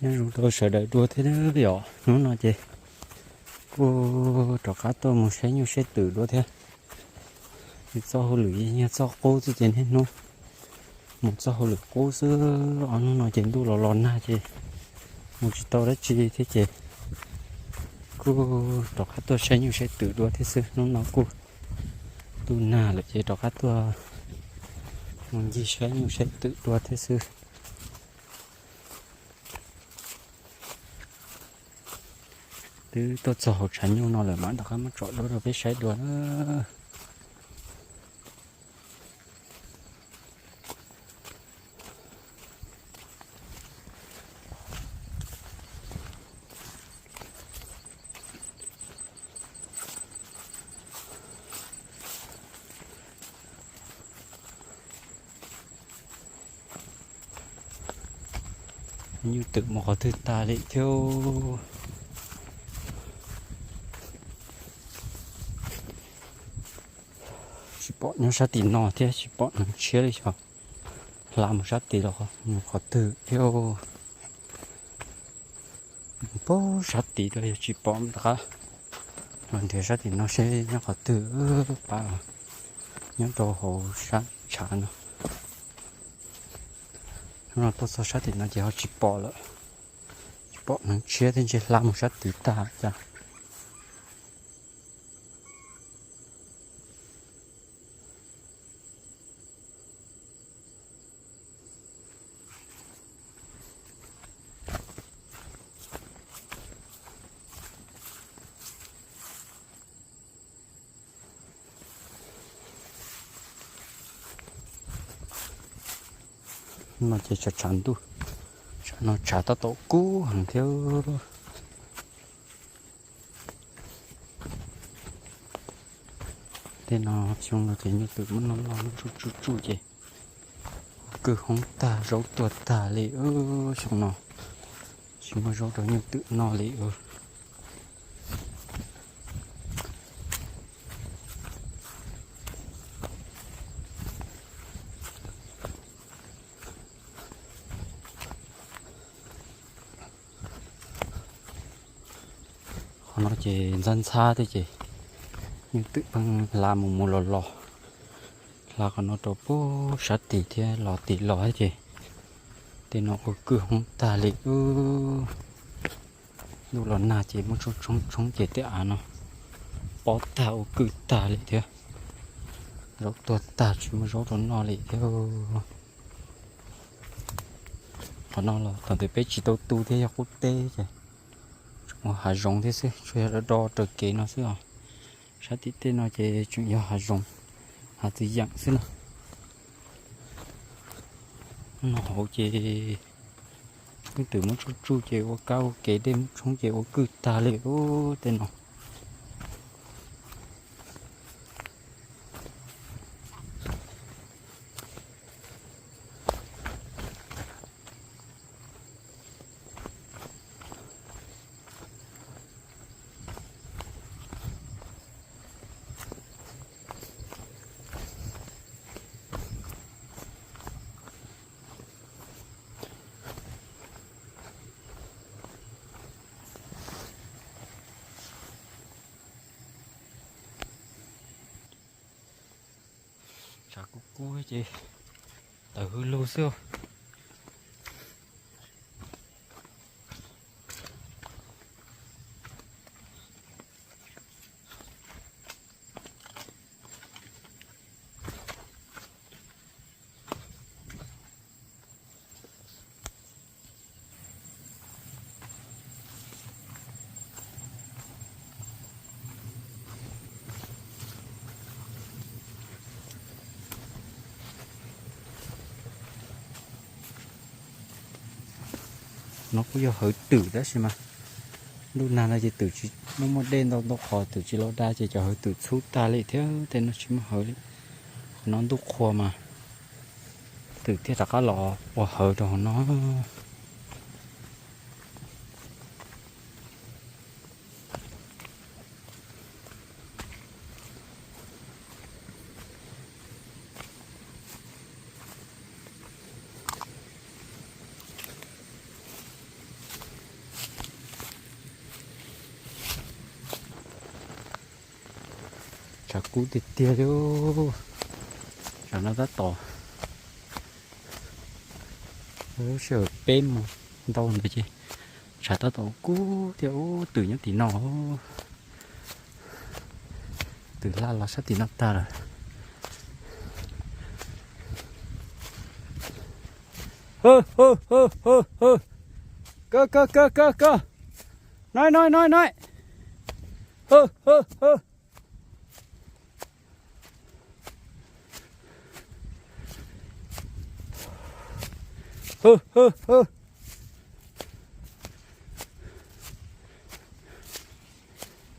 Nyob zoo rau sawv daws dua thiab yom, hnub no ces kuj rov qab tuaj mus saib nyuj saib twm dua thiab. Txoj hauj lwm yog txoj qub xwb ces niaj hnub mus txoj hauj lwm qub xwb. Ob hnub no ces ntuj los los nag ces mus tsis tau dab tsi thiab ces kuj rov qab tuaj saib nyuj saib twm dua thiab xwb. Hnub no kuj ntuj nag lawm ces rov qab tuaj mus ncig saib nyuj saib twm dua thiab xwb. Twb tuaj txog hauv tshav nyuj no lawm mas rov qab muab tsom duab rau peb saib dua na. Nyuj twm mus qhov twg tag li thiab. Tsis pom nyob sab tim no thiab tsis pom neeg tshiab li xyov hla mus sab tid los mus qhov twg thiab. Pab sab tid rau yog tsis pom rov qab los nrhiav sab tim no seb nyob qhov twg pab. Nyob rau hauv sab tshav no. Hnub no tuaj txog sab tim no ces ho tsis pom lawm. Tsis pom neeg tshiab thiab ntshe hla mus sab tid tag cas. No ces tshav tshav ntuj, tsam no tshav tab tom kub heev thiab. Tej no xyoo no ces nyuj twm muab noj noj muab tsuj tsuj tsuj ces kwj hoob tag zaub tuag tag li. Xyoo no tsis muaj zaub rau nyuj twm noj li. Qhov no ces ntxhab ntxhab thiab ces nyuj twm pheej hla mus mus los los. Hla qhov no rau pem sab tid thiab los tid los thiab ces tej no ua kwj hoob tag li. Ntuj los nag ces muab tshoob tshoob tshoob ces tej av no pob tag ua kwj tag li thiab. Zaub tuag tag tsis muaj zaub rau noj li thiab. Qhov no los thaum ntawd peb tsis tau tu thiab yog qub teb ces tseem ua hav zoov thiab xwb, tsuas yog do do raws kev no xwb os. Sab tim tej no ces tseem yog hav zoov, hav txiv yeem xwb na. No hauv ces nyuj twm muab tsuj tsuj ces ua kab ua kev, dej muab tshoob ces ua kwj tag li tej no. Tshav kub kub ces tawv hwj lug xwb. No kuj yog hawv twm tab sis mas ntuj nag no ces twm tsis muaj, muaj dej ntau ntau qhov twm tsis los da ces cov hawv twm txhub tag li thiab tej no tsis muaj hawv li. Qhov no ntuj qhua mas twm thiaj rov qab los ua hawv rau hauv no. Tshav kub tiag tiag li. Tsam no tab tom lub sij hawm peb moos ntau ntawd ces tshav tab tom kub thiab. Ub, twm nyob tim no, twm hla los sab tim no tag lawm. Hwm, hwm, hwm, hwm, hwm. Kawg, kawg, kawg, kawg, kawg. Noj, noj, noj, noj. Hwm, hwm, hwm. Hwm, hwm, hwm.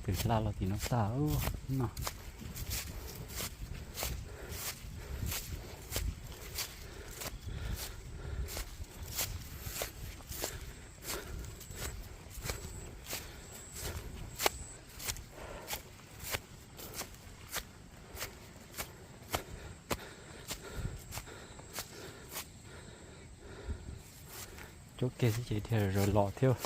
Twm hla los tim no tag no. Cov kiag xwb ces dhia zom zaws los thiab.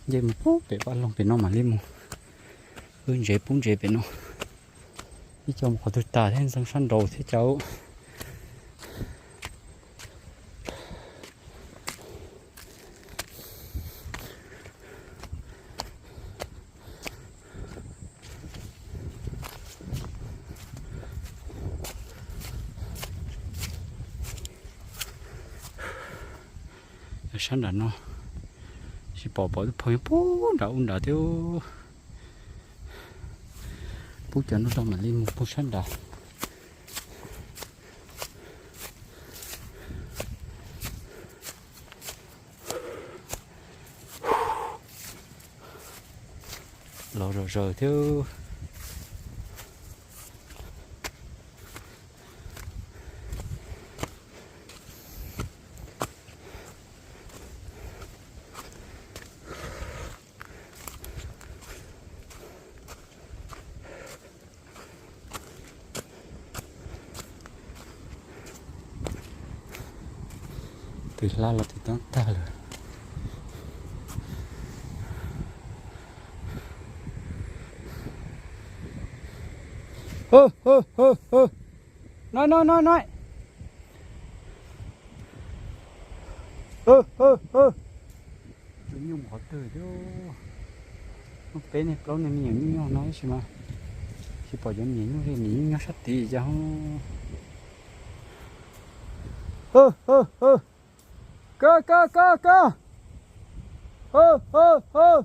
Nce mus pub pem vaj loog pem no mam li mus. Wb ntsev pub ntsev pem no. Ib co mus qhov twg tas thiab, ntxeev sab nraud thiab cas. Sab nram no tsis pom, pom tus phooj ywg pub nram ub nrad thiab. Pub cov no tso mam li mus pug sab nrad. Los zom zaws thiab. Twm hla los twm tag tag lawm. Hwm, hwm, hwm, hwm. Noj, noj, noj, noj. Hwm, hwm, hwm. Tsis nyuj mus qhov twg thiab. Muaj peb niag plaub niag me nyuam nyuj nyob no tab sis mas tsis pom cov me nyuam nyuj li, me nyuam nyuj nyob sab tid cas. Hwm, hwm, hwm. Kawg, kawg, kawg, kawg. Hwm, hwm, hwm.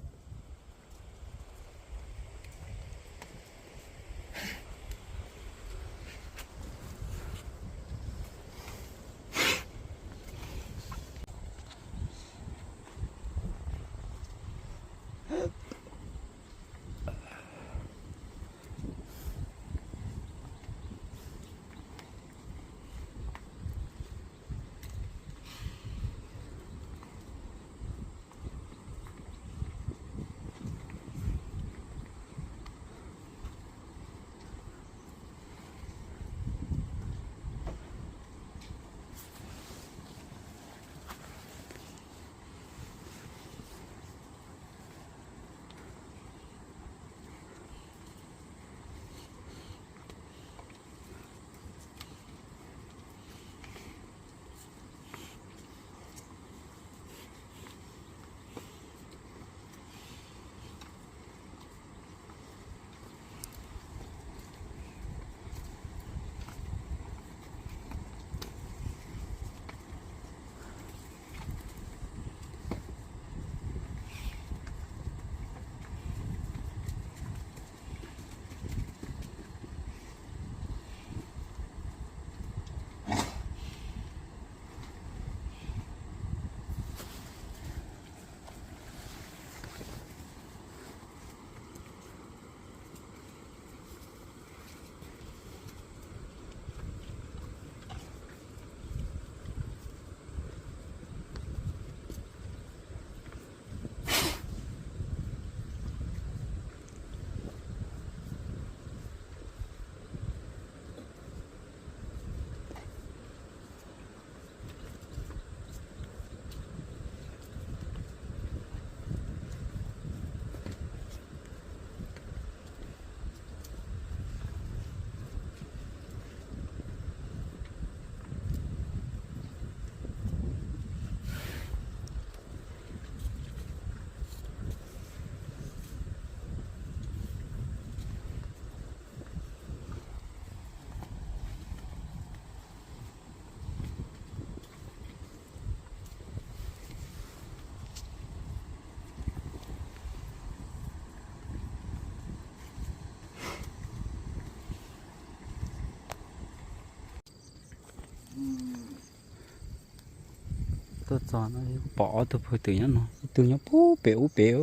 Tuaj txog no pom ob tug pawg twm nyob no, ib tug nyob puag pem ub pem.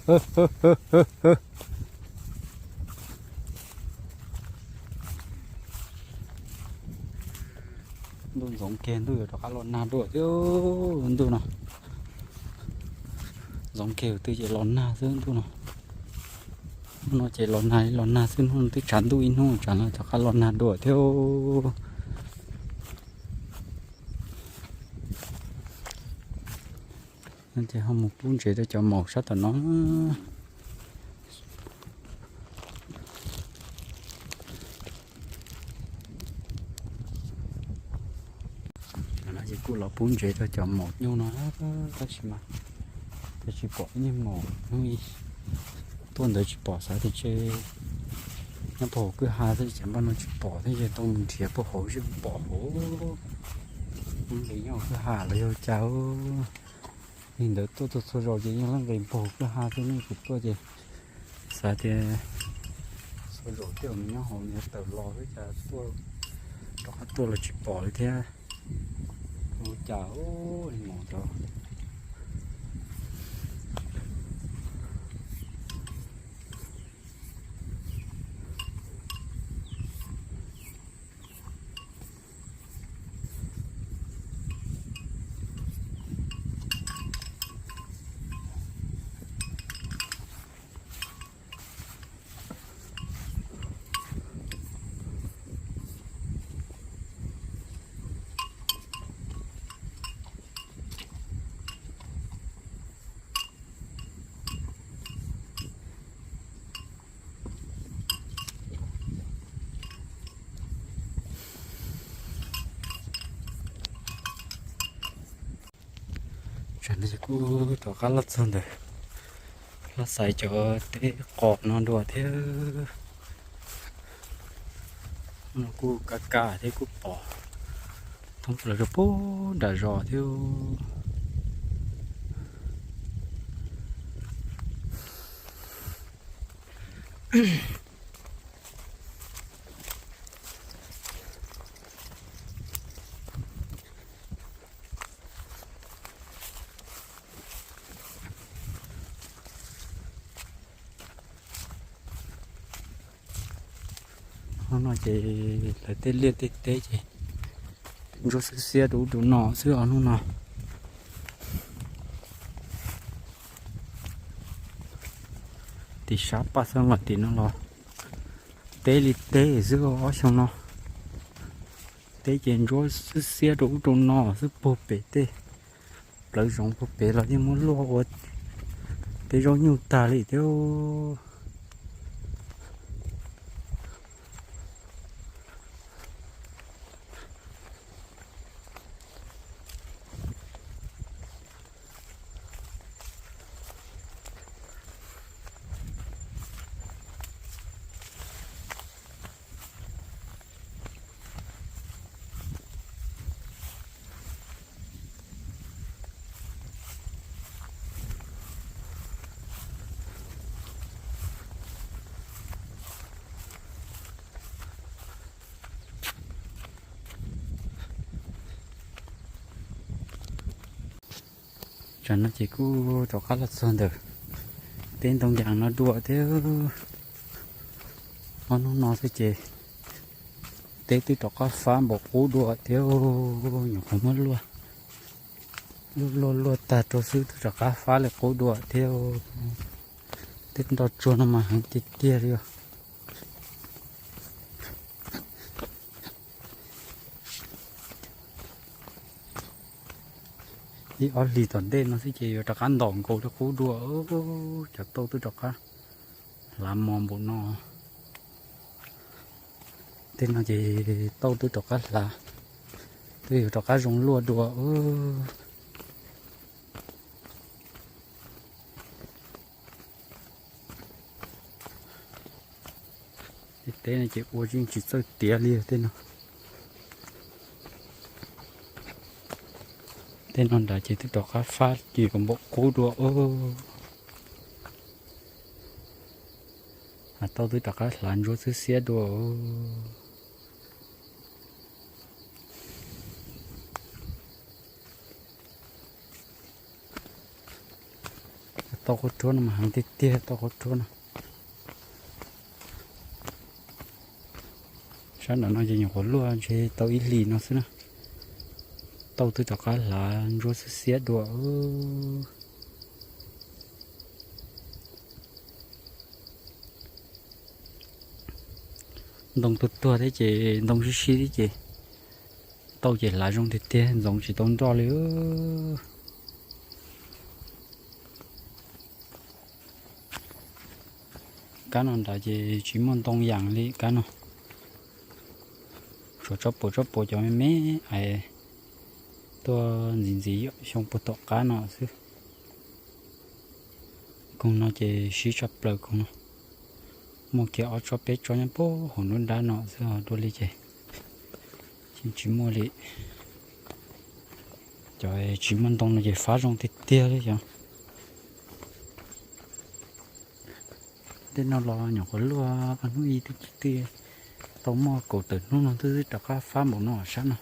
Ntuj ntxoov kiag, ntuj yuav rov qab los nag dua thiab. Ntuj no ntxoov kiag, twb ces los nag xwb ntuj no. Hnub no ces los nag los nag xwb, hnub no twb tshav ntuj ib hnub, tsam no rov qab los nag dua thiab. Ces ho mus pub ntsev rau cov maum sab tom no. Ces kuj los pub ntsev rau cov maum nyuj no, tab sis mas tsis pom ib niag maum hnub i tuaj ntawd tsis pom, xav tias nyob puag hauv kwj ha xwb ces npaj no tsis pom thiab, ces tau mus nrhiav puag hauv seb puas pom hauv. Ub, nqis nyob hauv kwj ha los yog cas. Lig ntawd tuaj txhua txhua zaus ces yeej leej nqis puag hauv kwj ha xwb, nej tsis tuaj ces xav tias txhua zaus tej zaum nws nyob hauv nws yuav tawm los xwb cas tuaj, rov qab tuaj los tsis pom li thiab. Ua cas li maum cov. Tsam no ces kuj rov qab los txog ntawm Hlab Xaiv cov teb qos no dua thiab. No kuj kaj kaj thiab, kuj pom thoob plaws rau puag nram zos thiab. Hnub no ces lawv tej liaj tej teb ces ntsuab xiab xiab rau ub rau no xwb os hnub no. Tim sab paj xab nqaim tim no los teb li teb xwb, ob xyoo no teb ces ntsuab xiab xiab rau ub rau no xwb, puag pem tej plawv zoov puag pem los yeej muab luaj ua tej zaub nyuj tag li thiab. Tsam no ces kuj rov qab los txog ntawm teb ntoo yas no dua thiab. Ob hnub no xwb ces teb twb rov qab fab npaum qub dua thiab, nyuam qhuav muab luaj luaj luaj tag rau xwb twb rov qab fab li qub dua thiab. Tej nroj tsuag no mas heev tiag tiag li os. Ib ob hlis tom ntej no xwb ces yuav rov qab ntom nkaus li qub dua. Cov tauj twb rov qab hlav mos npaum no. Tej no ces tauj twb rov qab hlav, twb yuav rov qab zoo luaj dua. Tej teb no ces ua yeej tsis txawj tiav li tej no. Tej no nrad ces twb rov qab fab ces kom npaum qub dua. Tauj twb rov qab hlav ntsuab xwb xiab dua. Tauj qub ruab no mas heev tiag tiag tauj qub ruab no. Sab nram no ces nyuam qhuav luaj ntshe tau ib hlis no xwb na. Tauj twb rov qab hlav ntsuab xwb xiab dua. Ntoo tuag tuag thiab ces ntoo sib sib thiab ces tauj ces hlav zoo tiag tiag ntxoov tsis tau nroj li. Kab no nrad ces tsis muaj ntoo yam li kab no. Tshuav tsob puas tsob puas cov me me es tuaj ntxiv ntxiv xyoo puag tom qab no xwb. Koog no ces sib tshaj plaws koog no. Muaj kiag ob tsob peb tsob nyob puag hauv nruab nrab no xwb dua li ces tsis muaj li. Cov tsis muaj ntoo no ces fab zoo tiag tiag li cov. Tej no los nyuam qhuav luaj hnub ib twb tsis twb tau muaj kaum tawm hnub no twb rov qab fab npaum no sab no.